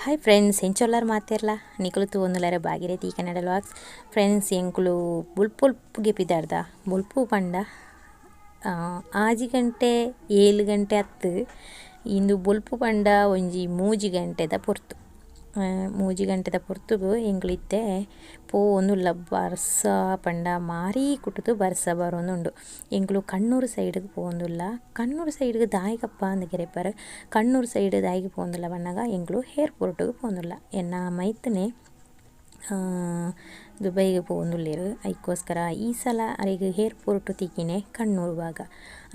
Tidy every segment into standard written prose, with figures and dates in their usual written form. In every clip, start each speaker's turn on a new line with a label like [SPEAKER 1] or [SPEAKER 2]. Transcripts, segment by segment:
[SPEAKER 1] Hi friends, ಎಂಚೊಲ್ಲಾರ್ ಮಾತೆರ್ಲ? ನಿಕುಲು ತೂವೊಂದುಲ್ಲೆರ್ Bhagirathi Kannada vlogs. Friends, ಎಂಕುಲು ಬೊಲ್ಪು ಪಿದಾಡ್ದ. ಬೊಲ್ಪು ಪಂಡ 6 ಗಂಟೆ 7 ಗಂಟೆ ಅತ್ತು. ಇಂದು ಬೊಲ್ಪು ಪಂಡ ಒಂಜಿ 3 ಗಂಟೆದ ಪೊರ್ತು. 3 ಗಂಟೆದ ಪೊರ್ತುಗು ಎಂಕುಲು ಇತ್ತೆ ಪೋವೊಂದುಲ್ಲ. ಬರ್ಸ ಪಂಡ ಮಾರಿ ಕುಟ್ಟುದು ಬರ್ಸ ಬರೊಂದುಂಡು. ಎಂಕುಲು ಕಣ್ಣೂರು ಸೈಡ್ಗ್ ಪೋವೊಂದುಲ್ಲ. ಕಣ್ಣೂರು ಸೈಡ್ಗ್ ದಾಯಿಗಪ್ಪ ಅಂದ್ ಕೆರೆಪರ್. ಕಣ್ಣೂರು ಸೈಡ್ ದಾಯಿಗ್ ಪೋವೊಂದುಲ್ಲ ಪನ್ನಗ ಎಂಕುಲು ಏರ್ಪೋರ್ಟ್ಗ್ ಪೋವೊಂದುಲ್ಲ. ಎನ್ನ ಮೈತ್ನೆ ದುಬೈಗ್ ಪೋವೊಂದುಲ್ಲೆರ್. ಐಕೋಸ್ಕರ ಈ ಸಲ ಅರೆಗ್ ಏರ್ಪೋರ್ಟ್ ತಿಕ್ಕಿನೆ ಕಣ್ಣೂರು ಭಾಗ.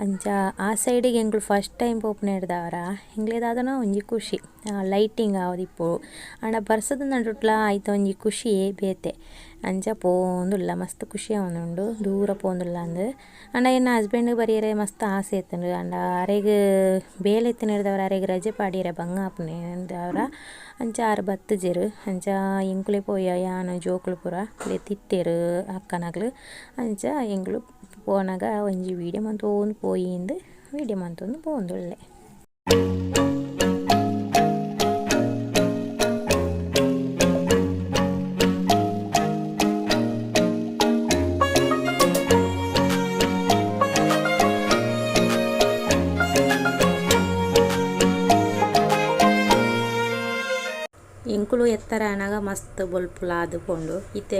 [SPEAKER 1] ಅಂಚ ಆ ಸೈಡಿಗೆ ಎಂಕುಲು ಫಸ್ಟ್ ಟೈಮ್ ಪೋಪುನೆಡ್ದಾವರ ಎಂಕ್ಲೆ ದಾದನ ಒಂಜಿ ಖುಷಿ. ಲೈಟಿಂಗ್ ಆವದಿಪ್ಪು ಆಂಡ ಬರ್ಸದ ನಡುಟ್ಲ ಐತ ಒಂಜಿ ಖುಷಿಯೇ ಬೇತೆ. ಅಂಚ ಪೋವೊಂದುಲ್ಲ, ಮಸ್ತ್ ಖುಷಿ ಆವೊಂದುಂಡು ದೂರ ಪೋವೊಂದುಲ್ಲ ಅಂದ್. ಆಂಡ ಎನ್ನ ಹಸ್ಬೆಂಡ್ ಬರಿಯರೆ ಮಸ್ತ್ ಆಸೆ ಇತ್ತುಂಡು. ಆಂಡ ಅರೆಗ್ ಬೇಲೆ ಇತ್ತಿನೆಡ್ದಾವರ ಅರೆಗ್ ರಜೆ ಪಾಡಿಯರೆ ಬಂಗ ಆಪುನೆಡ್ದಾವರ ಅಂಚ ಆರ್ ಬತ್ತುಜೆರ್. ಅಂಚ ಎಂಕುಲೆ ಪೋಯ, ಯಾನ್ ಜೋಕುಲು ಪೂರ ಲೆತ್ತಿತ್ತೆರ್ ಅಕ್ಕನಕ್ಲು. ಅಂಚ ಎಂಕುಲು ಪೋನಗ ಒಂಜಿ ವೀಡಿಯೋ ಮಂತೊಂದು ಪೋಯಿಂದ್ ವೀಡಿಯೋ ಮಂತೊಂದು ಪೋವೊಂದುಲ್ಲೆ. ಎಂಕುಲು ಎತ್ತರ ಆನಗ ಮಸ್ತ್ ಬೊಲ್ಪುಲಾದ್ ಪೋಂಡು. ಇತ್ತೆ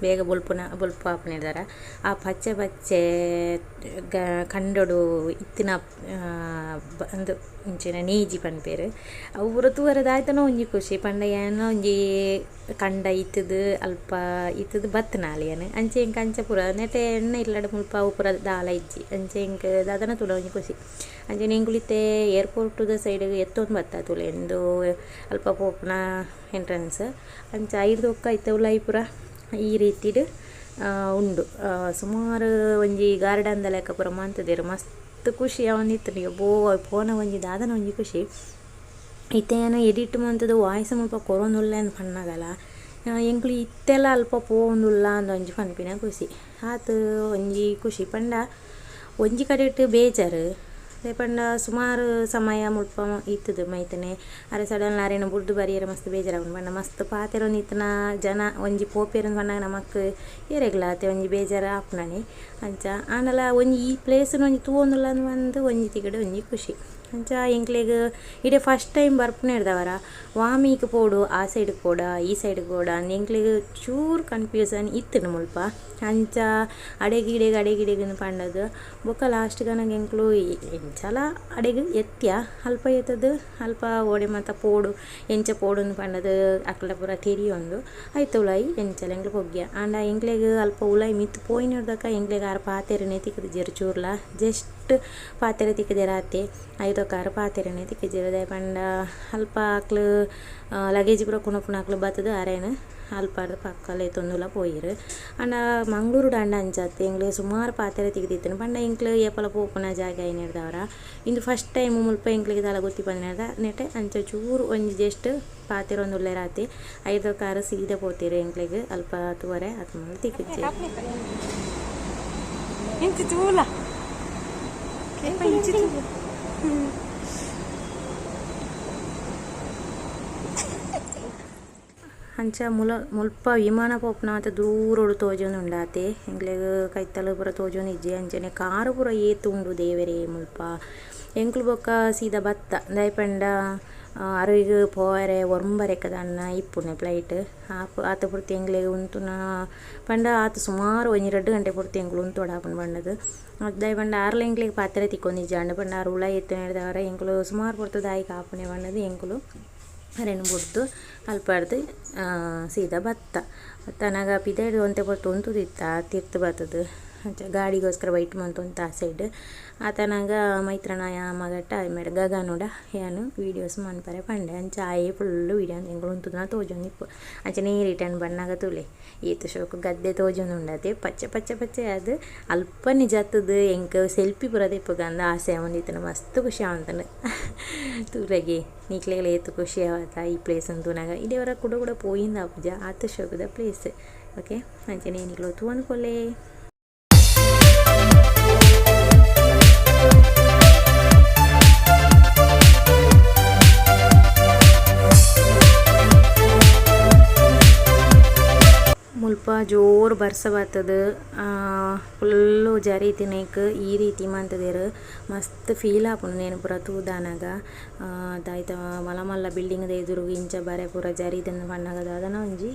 [SPEAKER 1] ಬೇಗ ಬೊಲ್ಪುನ ಬೊಲ್ಪು ಆಪುನೆಡ್ದಾರ ಆ ಪಚ್ಚೆ ಪಚ್ಚೆ ಕಂಡೊಡು ಇತ್ತಿನ ಅಂದ್ ಇಂಚಿನ ನೇಜಿ ಪನ್ಪೆರ್. ಅವು ಪೂರ ತೂವರೆ ದಾಯ್ತನೋ ಒಂಜಿ ಖುಷಿ. ಪಂಡ ಯಾನ್ ಒಂಜಿ ಕಂಡ ಇತ್ತುದು ಅಲ್ಪ ಇತ್ತುದು ಬತ್ತಿನಾಲ್ ಯಾನ್. ಅಂಚ ಎಂಕ್ ಅಂಚ ಪೂರ ನೆಟೆ ಎಣ್ಣೆ ಇಲ್ಲಡ್ ಮುಲ್ಪ ಅವು ಪೂರ ದಾಲ ಇಜ್ಜಿ. ಅಂಚ ಎಂಕ್ ದಾದನ ತೂಡ ಒಂಜಿ ಖುಷಿ. ಅಂಚನೆ ಎಂಕುಲು ಇತ್ತೆ ಏರ್ಪೋರ್ಟುದ ಸೈಡ್ಗ್ ಎತ್ತೊಂದು ಬತ್ತ ತೂಲೆ ಇಂದು ಅಲ್ಪ ಪೋಪುನ ಎಂಟ್ರೆನ್ಸ್. ಅಂಚ ಐರ್ದ್ ಬೊಕ್ಕ ಇತ್ತೆ ಉಲಾಯಿ ಪೂರ ಈ ರೀತಿಡ್ ಉಂಡು. ಸುಮಾರು ಒಂಜಿ ಗಾರ್ಡನ್ ದ ಲೆಕ್ಕ ಪೂರ ಮಂತುದೆರ್. ಮಸ್ತ್ ಖುಷಿ ಆವೊಂದಿತ್ತುಂಡು. ಯಬ್ಬೋ ಪೋನ ಒಂಜಿ ದಾದನ ಒಂಜಿ ಖುಷಿ. ಇತ್ತೆ ಯಾನ್ ಎಡಿಟ್ ಮಂತುದು ವಾಯ್ಸ್ ಮುಲ್ಪ ಕೊರೊಂದುಲ್ಲೆ ಅಂದ್ ಪನ್ನಗಲ ಎಂಕುಲು ಇತ್ತೆಲ ಅಲ್ಪ ಪೋವೊಂದುಲ್ಲ ಅಂದ್ ಒಂಜಿ ಪನ್ಪಿನ ಖುಷಿ. ಆತ್ ಒಂಜಿ ಖುಷಿ ಪಂಡ ಒಂಜಿ ಕಡೆಟ್ ಬೇಜಾರ್. ಪಂಡ ಸುಮಾರು ಸಮಯ ಮುಲ್ಪ ಇತ್ತುದು ಮೈತನೆ ಅರೆ ಸಡನ್ ಅರೆನ ಬುಡ್ದು ಬರಿಯರೆ ಮಸ್ತ್ ಬೇಜಾರಾಪುಂಡು. ಪಂಡ ಮಸ್ತ್ ಪಾತೆರೊಂದಿತ್ತಿನ ಜನ ಒಂಜಿ ಪೋಪೆರ್ ಪನ್ನಗ ನಮಕ್ ಏರೆಗ್ಲ ಆತೆ ಒಂಜಿ ಬೇಜಾರ್ ಆಪುನನೆ. ಅಂಚ ಆಂಡಲ ಒಂಜಿ ಈ ಪ್ಲೇಸ್ ಒಂಜಿ ತೂವೊಂದುಲ್ಲ ಅಂದ್ ಒಂಜಿ ತಿಗಡೆ ಒಂಜಿ ಖುಷಿ. ಅಂಚ ಎಂಕ್ಲೆಗ್ ಇಡೆ ಫಸ್ಟ್ ಟೈಮ್ ಬರ್ಪುನೆಡ್ದಾವರ ವಾಮೀಕ್ ಪೋಡು, ಆ ಸೈಡ್ಗ್ ಪೋಡ ಈ ಸೈಡ್ಗ್ ಪೋಡ ಅಂದ್ ಎಂಕ್ಲೆಗ್ ಚೂರು ಕನ್ಫ್ಯೂಸನ್ ಇತ್ತುಂಡು ಮುಲ್ಪ. ಅಂಚ ಅಡೆಗ್ ಇಡೆಗ್ ಅಡೆಗ್ ಇಡೆಗ್ ಪಂಡದು ಬೊಕ್ಕ ಲಾಸ್ಟ್ ಗ್ ಎಂಕುಲು ಎಂಚಲ ಅಡೆಗ್ ಎತ್ಯ. ಅಲ್ಪ ಎತ್ತುದು ಅಲ್ಪ ಓಡೆ ಮಾತ ಪೋಡು ಎಂಚ ಪೋಡು ಅಂದ್ ಪಂಡದು ಅಕ್ಲ ಪೂರ ತೆರಿಯೊಂದು ಐತ ಉಲಾಯಿ ಎಂಚಲ ಎಂಕ್ಲು ಪೊಗ್ಗಿಯ. ಆಂಡ ಎಂಕ್ಲೆಗ್ ಅಲ್ಪ ಉಲಾಯಿ ಮಿತ್ತ್ ಪೋಯಿನೆಡ್ದಕ ಎಂಕ್ಲೆಗ್ ಆರ್ ಪಾತೆರನೆ ತಿಕ್ಕುದಿಜೆರ್ ಚೂರ್ಲ. ಜಸ್ಟ್ ಪಾತೆರ ತಿಕ್ಕುದೆರ್ ಆತೆ. ಐತೊಕ ಆರ್ ಪಾತೆರನೆ ತಿಕ್ಕುಜೆರ್. ದಾಯೆ ಪಂಡ ಅಲ್ಪ ಅಕ್ಲು ಲಗೇಜ್ ಪೂರ ಕೊನೊಪುನಕ್ಲು ಬತ್ತುದು ಅರೆನ್ ಅಲ್ಪರ್ದ್ ಪಕ್ಕ ಲೆತ್ತೊಂದುಲ ಪೋಯೆರ್. ಆಂಡ ಮಂಗಳೂರುಡು ಆಂಡ ಅಂಚ ಅತ್ತ್. ಎಂಕ್ಲೆಗ್ ಸುಮಾರು ಪಾತೆರ ತಿಕ್ಕುದಿತ್ತುಂಡು. ಪಂಡ ಎಂಕ್ಲು ಏಪಲ ಪೋಪುನ ಜಾಗೆ ಆಯಿನೆಡ್ದಾವರ ಇಂದು ಫಸ್ಟ್ ಟೈಮ್ ಮುಲ್ಪ ಎಂಕ್ಲೆಗ್ ದಾಲ ಗೊತ್ತಿಪ್ಪಂದಿನೆಡ್ದ ನೆಟೆ ಅಂಚ ಚೂರು ಒಂಜಿ ಜಸ್ಟ್ ಪಾತೆರೊಂದುಲ್ಲೆರ್ ಆತೆ. ಐರ್ದೊಕ ಆರ್ ಸೀದಾ ಪೋತೆರ್. ಎಂಕ್ಲೆಗ್ ಅಲ್ಪ ತೂವರೆ ಆತ್ ಮಲ್ಲ ತಿಕ್ಕುಜೆರ್.
[SPEAKER 2] ಇಂಚಿ ತೂಲ ಇಂಚಿ ತೂಲ.
[SPEAKER 1] ಅಂಚ ಮುಲ ಮುಲ್ಪ ವಿಮಾನ ಪೋಪುನ ಮಾತ ದೂರೊಡು ತೋಜೊಂದುಂಡು ಆತೆ. ಎಂಕ್ಲೆಗ್ ಕೈತಲ್ ಪೂರ ತೋಜೊಂದಿಜ್ಜಿ. ಅಂಚನೆ ಕಾರು ಪೂರ ಏತ್ ಉಂಡು ದೇವೆರೇ ಮುಲ್ಪ. ಎಂಕುಲು ಬೊಕ್ಕ ಸೀದಾ ಬತ್ತ. ದಾಯೆ ಪಂಡ ಅರೆಗ್ ಪೋಯರೆ 9 ದಾನ್ನ ಇಪ್ಪುನೆ ಫ್ಲೈಟ್. ಆತ ಪೊರ್ತು ಎಂಕ್ಲೆಗ್ ಉಂತುನ ಪಂಡ ಆತ್ ಸುಮಾರು ಒಂಜಿ 2 ಗಂಟೆ ಪೊರ್ತು ಎಂಕುಲು ಉಂತೊಡಾಪುಂಡು ಪಂಡದು. ದಾಯೆ ಪಂಡ ಆರ್ಲ ಎಂಕ್ಲೆಗ್ ಪಾತೆರ ತಿಕ್ಕೊಂದಿಜ್ಜಾಂಡ್. ಪಂಡ ಆರ್ ಉಲಾಯಿ ಎತ್ತುನೆಡ್ದಾವರ ಎಂಕುಲು ಸುಮಾರು ಪೊರ್ತು ದಾಯಿಗ್ ಆಪುನೆ ಪಂಡದು ಎಂಕುಲು ಅರೆನ್ ಬುಡ್ದು ಅಲ್ಪರ್ದ್ ಸೀದಾ ಬತ್ತ. ಬತ್ತನಗ ಪಿದಯ್ಡ್ ಒಂತೆ ಪೊರ್ತು ಉಂತುದಿತ್ತ ತಿರ್ತ್ ಬತ್ತುದು. ಅಂಚ ಗಾಡಿಗೋಸ್ಕರ ವೈಟ್ ಮಂತೊಂತ ಆ ಸೈಡ್. ಆತನಗ ಮೈತ್ರನ ಮಗಟ್ಟ ಮೇಡ ಗಗನುಡ ಯಾನ್ ವೀಡಿಯೋಸ್ ಮನ್ಪರೆ ಪಂಡೆ. ಅಂಚ ಆಯೆ ಫುಲ್ ವೀಡಿಯೋ ಎಂಕುಲು ಉಂತುದುನ ತೋಜೊಂದಿಪ್ಪು. ಅಂಚನೆ ರಿಟರ್ನ್ ಬನ್ನಗ ತೂಲೆ ಏತ್ ಶೋಕು ಗದ್ದೆ ತೋಜೊಂದುಂಡತೆ. ಪಚ್ಚೆ ಪಚ್ಚೆ ಪಚ್ಚೆ ಆದ್ ಅಲ್ಪನೆ ಜತ್ತುದು ಎಂಕ್ ಸೆಲ್ಫಿ ಪೂರ ದೆಪ್ಪುಗ ಅಂದ್ ಆಸೆ ಆವೊಂದಿತ್ತುಂಡು. ಮಸ್ತ್ ಖುಷಿ ಆವೊಂದುಂಡು. ತೂಲೆಗೆ ನಿಕ್ಲೆಗ್ಲ ಏತ್ ಖುಷಿ ಆವತ ಈ ಪ್ಲೇಸ್ ತೂನಗ. ಇಡೆ ಒರ ಕುಡ ಕುಡ ಪೋಯಿಂದ್ ಆಪುಜ ಆತ್ ಶೋಕುದ ಪ್ಲೇಸ್. ಓಕೆ ಅಂಚನೆ ನಿಕ್ಲು ತೂವೊಂದು ಪೋಲೆ. ಮುಲ್ಪ ಜೋರು ಬರ್ಸ ಬತ್ತುದು ಫುಲ್ಲ್ ಜರಿತಿನೈಕ್ ಈ ರೀತಿ ಮಂತುದೆರ್ ಮಸ್ತ್ ಫೀಲ್ ಆಪುಂಡು ನೆನ್ ಪೂರ ತೂದಾನಗ ದಾಯ್ತ ಮಲ್ಲ ಮಲ್ಲ ಬಿಲ್ಡಿಂಗ್ ದ ಎದುರುಗು ಇಂಚ ಬರೆ ಪೂರ ಜರಿದ್ಂಡ್ ಪನ್ನಗ ದಾದನ ಒಂಜಿ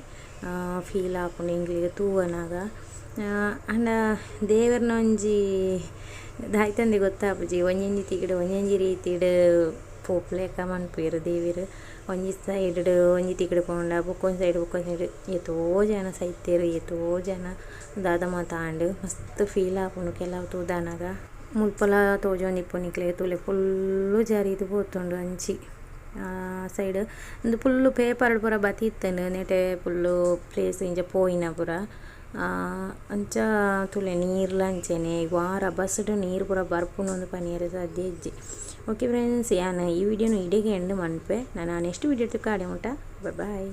[SPEAKER 1] ಫೀಲ್ ಆಪುಂಡು ಎಂಕ್ಲೆಗ್ ತೂವನಗ ಆಂಡ ದೇವೆರ್ನ ಒಂಜಿ ದಾಯ್ತಂದ್ ಗೊತ್ತಾಪುಜಿ ಒಂಜೊಂಜಿ ತಿಕ್ಡ್ ಒಂಜೊಂಜಿ ರೀತಿಡ್ ಪೋಪುಲೆಕ ಮನ್ಪುವೆರ್ ದೇವೆರ್. ಒಂಜಿ ಸೈಡ್ ಡ್ ಒಂಜಿ ತಿಕ್ಡ್ ಪೋಂಡ ಬೊಕೊಂಜಿ ಸೈಡ್ ಬೊಕೊಂಜಿ ಸೈಡ್ ಏತೋ ಜನ ಸೈತೆರ್ ಏತೋ ಜನ ದಾದ ಮಾತ ಆಂಡ್ ಮಸ್ತ್ ಫೀಲ್ ಆಪುಂಡು ಕೆಲವು ತೂದಾನಗ. ಮುಲ್ಪಲ ತೋಜೊಂದಿಪ್ಪು ನಿಕ್ಲೆಗ್ ತೂಲೆ ಫುಲ್ಲ್ ಜರಿದ್ ಪೋತುಂಡು ಅಂಚಿ ಸೈಡ್ ಉಂದು ಫುಲ್ಲ್ ಪೇಪರ್ ಡ್ ಪೂರ ಬತ್ತಿತ್ತುಂಡು ನೆಟೆ ಫುಲ್ಲ್ ಪ್ಲೇಸ್ ಇಂಚ ಪೋಯಿನ ಪೂರ ಅಂಚ ತೂಲೆ ನೀರ್ಲ ಅಂಚನೆ ವಾ ರಬಸಡ್ ನೀರ್ ಪೂರ ಬರ್ಪುಂಡು ಪನಿಯರೆ ಸಾದ್ಯ ಇಜ್ಜಿ. ಓಕೆ ಫ್ರೆಂಡ್ಸ್ ಯಾನ್ ಈ ವಿಡಿಯೋನು ಇಡೆಗೆ ಎಂಡ್ ಮನ್ಪುವೆ ನನ ನೆಕ್ಸ್ಟ್ ವಿಡಿಯೋ ತಿಕ್ಕುವ ಅಡೆ ಮುಟ ಬೈ ಬೈ.